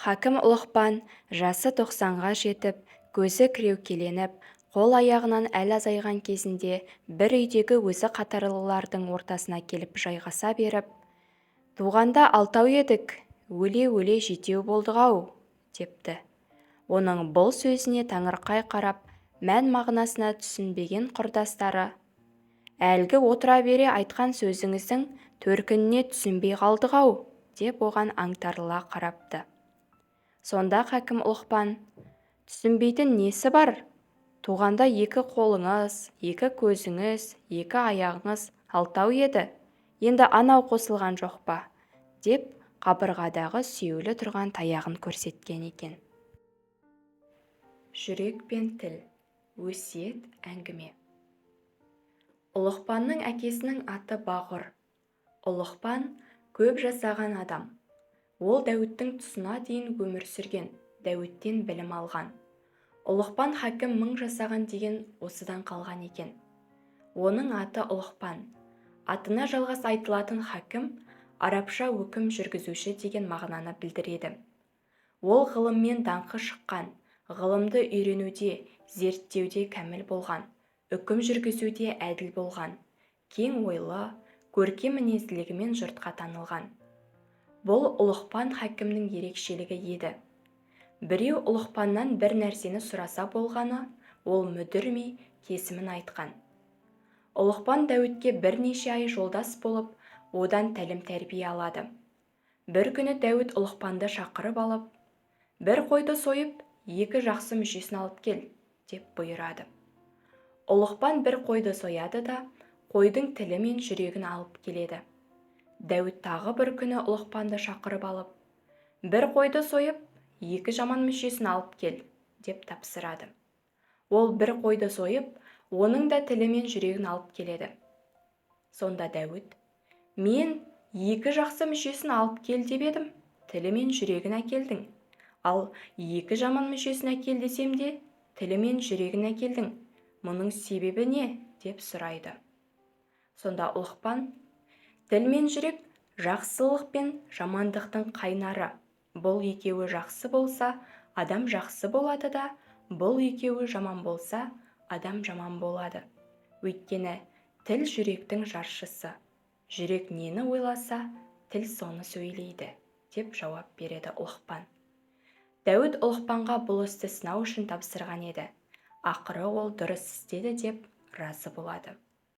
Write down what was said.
Хакім Ұлықпан жасы 90-ға жетіп, көзі кіреукеленіп, қол-аяғынан әл азайған кезінде бір үйдегі өзі қатарлылардың ортасына келіп жайғаса беріп: «Туғанда алтау едік, өле-өле жетеу болдық-ау», – депті. Оның бұл сөзіне таңырқай қарап, мән-мағынасына түсінбеген құрдастары: «Әлгі отыра бере айтқан сөзіңіздің төркініне түсінбей қалдық-ау», – деп оған аңтарыла қарапты. Сонда хакім Ұлықпан: «Түсінбейтін несі бар? Туғанда екі қолыңыз, екі көзіңіз, екі аяғыңыз алтау еді, енді анау қосылған жоқ па?» – деп қабырғадағы сүйеулі тұрған таяғын көрсеткен екен. Жүрек пен тіл. Өсиет әңгіме. Ұлықпанның әкесінің аты Бағұр. Ұлықпан көп жасаған адам. Ол Дәуіттің тұсына дейін өмір сүрген, Дәуіттен білім алған. Ұлықпан хакім мың жасаған деген осыдан қалған екен. Оның аты Ұлықпан. Атына жалғас айтылатын хакім арабша өкім жүргізуші деген мағынаны білдіреді. Ол ғылыммен даңқы шыққан, ғылымды үйренуде, зерттеуде кәміл болған, үкім жүргізуде әділ болған, кең ойлы, көркем мінезділігімен жұртқа танылған. Бұл Ұлықпан хакімнің ерекшелігі еді. Біреу Ұлықпаннан бір нәрсені сұраса болғаны, ол мүдірмей кесімін айтқан. Ұлықпан Дәуітке бірнеше ай жолдас болып, одан тәлім-тәрбие алады. Бір күні Дәуіт Ұлықпанды шақырып алып: «Бір қойды сойып, екі жақсы мүшесін алып кел», – деп бұйырады. Ұлықпан бір қойды сояды да, қойдың тілі мен жүрегін алып келеді. Дәуіт тағы бір күні Ұлықпанды шақырып алып: «Бір қойды сойып, екі жаман мүшесін алып кел», – деп тапсырады. Ол бір қойды сойып, оның да тілі мен жүрегін алып келеді. Сонда Дәуіт: «Мен екі жақсы мүшесін алып кел деп едім, тілі мен жүрегін әкелдің. Ал екі жаман мүшесін әкел десем де, тілі мен жүрегін әкелдің. Мұның себебі не?» – деп сұрайды. Сонда Ұлықпан: «Тіл мен жүрек жақсылық пен жамандықтың қайнары. Бұл екеуі жақсы болса, адам жақсы болады да, бұл екеуі жаман болса, адам жаман болады. Өйткені тіл жүректің жаршысы. Жүрек нені ойласа, тіл соны сөйлейді», – деп жауап береді Ұлықпан. Дәуіт Ұлықпанға бұл істі сынау үшін тапсырған еді. Ақыры ол дұрыс істеді деп разы болады.